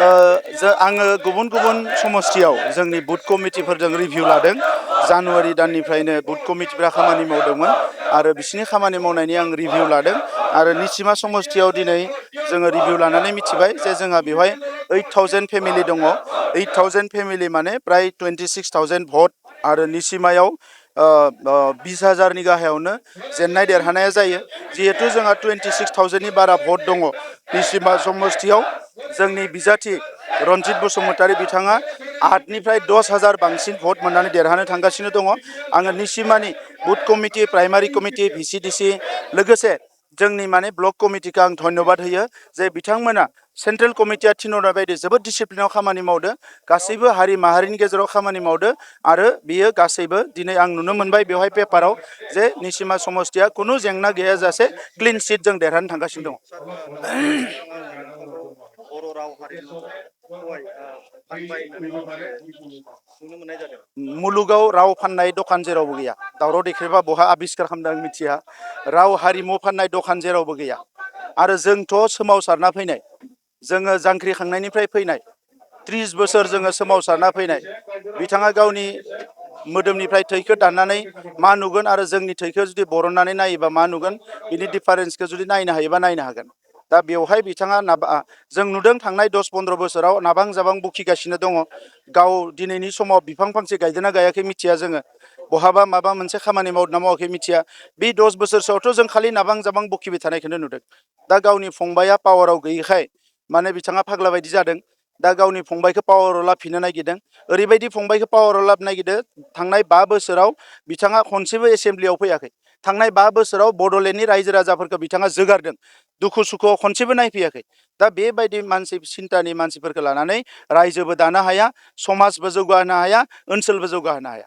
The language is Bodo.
आङो गुबुन गुबुन समस्थियाव जोंनि बुथ कमिटिफोरजों रिभिउ लादों। जानुवारि दाननिफ्रायनो बुथ कमिटिफ्रा खामानि मावदोंमोन आरो बिसिनि खामानि मावनायनि आं रिभिउ लादों आरो निसिमा समस्थियाव दिनै जोङो रिभिउ लानानै मिथिबाय जे जोंहा बेवहाय 8,000 फेमिलि दङ। 8,000 फेमिलि माने प्राय 26,000 भट आरो निसिमायाव 20,000नि गाहायावनो जेननाय देरहानाया जायो। जिहेतु जोंहा 26,000नि बारा भट दङ निसिमा समस्थियाव जोंनि बिजाथि रनजित बसुमतारी बिथाङा 8निफ्राय 10,000 बांसिन भट मोननानै देरहानो थांगासिनो दङ। आङो निसिमानि बुथ कमिटि, प्राइमारि कमिटि, VCDC लोगोसे जोंनि माने ब्लक कमिटिखौ आं धन्यबाद होयो जे बिथांमोना सेन्ट्रेल कमिटिया थिनहरनाय बायदि जोबोद डिसिप्लिनाव खामानि मावदो, गासैबो हारि माहारिनि गेजेराव खामानि मावदो आरो बियो गासैबो दिनै आं नुनो मोनबाय बेवहाय पेपाराव जे निसिमा समस्थिया खुनु जेंना गैयाजासे क्लिन सिट जों देरहानो थांगासिनो दङ। बर' राव हारिमुखौहाय फानबाय नुनो मोननाय जादों। मुलुगाव राव फाननाय दखान जेरावबो गैया। दावराव देख्रेबा बहा आबिस्कार खालामदों आं मिथिया। राव हारिमु फाननाय दखान जेरावबो गैया आरो जोंथ' सोमावसारना फैनाय, जोङो जांख्रिखांनायनिफ्राय फैनाय, 30 बोसोर जोङो सोमावसारना फैनाय। बिथाङा गावनि मोदोमनिफ्राय थैखौ दाननानै मा नुगोन आरो जोंनि थैखौ जुदि बरननानै नायोबा मा नुगोन, बिनि डिफारेन्सखौ जुदि नायनो हायोबा नायनो हागोन। दा बेवहाय बिथाङा जों नुदों थांनाय 10-15 बोसोराव नाबां जाबां बुखिगासिनो दङ। गाव दिनैनि समाव बिफां फांसे गायदोंना गायाखै मिथिया जोङो, बहाबा माबा मोनसे खामानि मावदोंना मावाखै मिथिया। बे 10 बोसोरसोआवथ' जों खालि नाबां जाबां बुखिबाय थानायखौनो नुदों। दा गावनि फंबाया पावाराव गैयैखाय माने बिथाङा फाग्ला बायदि जादों। दा गावनि फंबायखौ पावाराव लाफिननो नागिरदों। ओरैबायदि फंबायखौ पावाराव लाबोनो नागिरदों, थांनाय 5 बोसोराव बिथाङा खनसेबो एसेम्ब्लियाव फैयाखै। थांनाय 5 बोसोराव बड'लेण्डनि रायजो राजाफोरखौ बिथाङा जोगारदों, दुखु सुखुआव खनसेबो नायफैयाखै। दा बेबायदि मानसि सिन्तानि मानसिफोरखौ लानानै रायजोबो दानो हाया, समाजबो जौगाहोनो हाया, ओनसोलबो जौगाहोनो हाया।